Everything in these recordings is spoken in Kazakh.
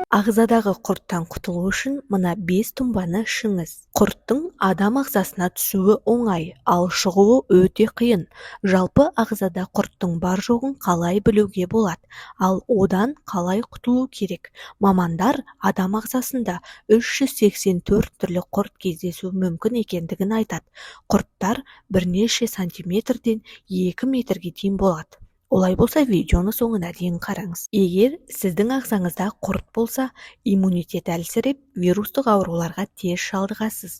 Ағзадағы құрттан құтылу үшін мына 5 тұнбаны ішіңіз. Құрттың адам ағзасына түсуі оңай, ал шығуы өте қиын. Жалпы ағзада құрттың бар-жоғын қалай білуге болады, ал одан қалай құтылу керек? Мамандар адам ағзасында 384 түрлі құрт кездесуі мүмкін екендігін айтады. Құрттар бірнеше сантиметрден 2 метрге дейін болады. Олай болса, видеоны соңына дейін қараңыз. Егер сіздің ағзаңызда құрт болса, иммунитет әлсіреп, вирустық ауруларға тез шалдығасыз.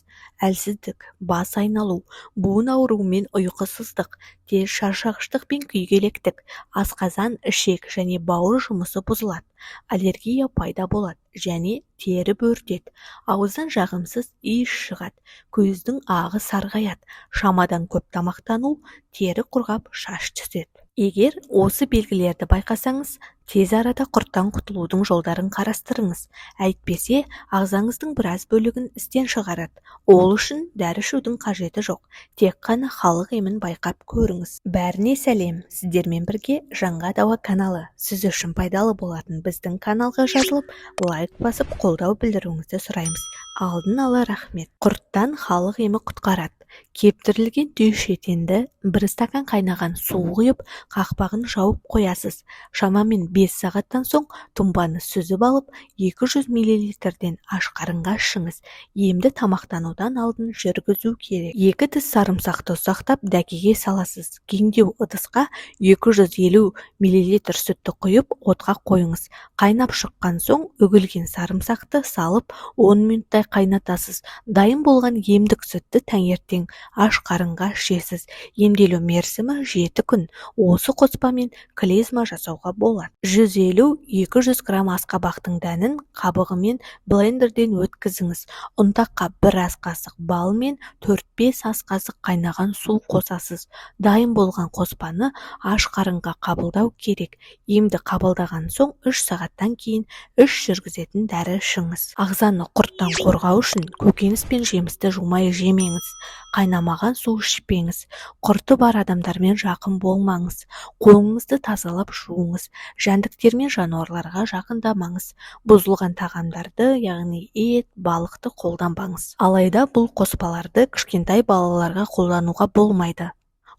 Әлсіздік, бас айналу, буын ауруы мен ұйқысыздық, тез шаршағыштық пен күйгелектік, асқазан, ішек және бауыр жұмысы бұзылады, аллергия пайда болады және тері бөртеді, ауыздан жағымсыз иіс шығады, көздің ағы сарғаяды, шамадан көп тамақтану, тері құрғап, шаш түседі. Егер осы белгілерді байқасаңыз, тез арада құрттан құтылудың жолдарын қарастырыңыз. Әйтпесе, ағзаңыздың біраз бөлігін істен шығарады. Ол үшін дәрі ішудің қажеті жоқ, тек қана халық емін байқап көріңіз. Бәріне сәлем! Сіздермен бірге Жанға дауа каналы. Сіз үшін пайдалы болатын біздің каналға жазылып, лайк басып, қолдау білдіруіңізді сұраймыз. Алдын ала рахмет. Құрттан халық емі құтқарады. Кептірілген түйешетенді бір стакан қайнаған су құйып, қақпағын жауып қоясыз. Шамамен 5 сағаттан соң тұнбаны сүзіп алып, 200 миллилитрден аш қарынға ішіңіз. Емді тамақтанудан алдын жүргізу керек. 2 тіс сарымсақты ұсақтап, дәкеге саласыз. Кеңдеу ыдысқа 250 миллилитр сүтті құйып, отқа қойыңыз. Қайнап шыққан соң үгілген сарымсақты салып, 10 минуттай қайнатасыз. Дайын болған емдік сүтті таңертең аш қарынға ішесіз. Емделу мерзімі 7 күн. Осы қоспамен клизма жасауға болады. 150-200 грамм асқабақтың дәнін қабығымен блендерден өткізіңіз. Ұнтаққа 1 ас қасық бал мен 4-5 ас қасық қайнаған су қосасыз. Дайын болған қоспаны аш қарынға қабылдау керек. Емді қабылдаған соң 3 сағаттан кейін іш жүргізетін дәрі ішіңіз. Ағзаны құрттан қорғау үшін көкөніс пен жемісті жумай жемеңіз. Қайнамаған су ішпеңіз. Құрты бар адамдармен жақын болмаңыз. Қолыңызды тазалап жуыңыз. Жәндіктер мен жануарларға жақындамаңыз. Бұзылған тағамдарды, яғни ет, балықты қолданбаңыз. Алайда бұл қоспаларды кішкентай балаларға қолдануға болмайды.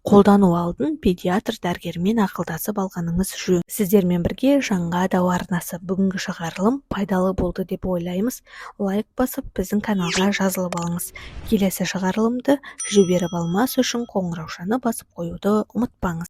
Қолдану алдын педиатр дәрігермен ақылдасып алғаныңыз жөн. Сіздермен бірге Жанға дауа арнасы. Бүгінгі шығарылым пайдалы болды деп ойлаймыз. Лайк басып, біздің каналға жазылып алыңыз. Келесі шығарылымды жіберіп алмас үшін қоңыраушаны басып қоюды ұмытпаңыз.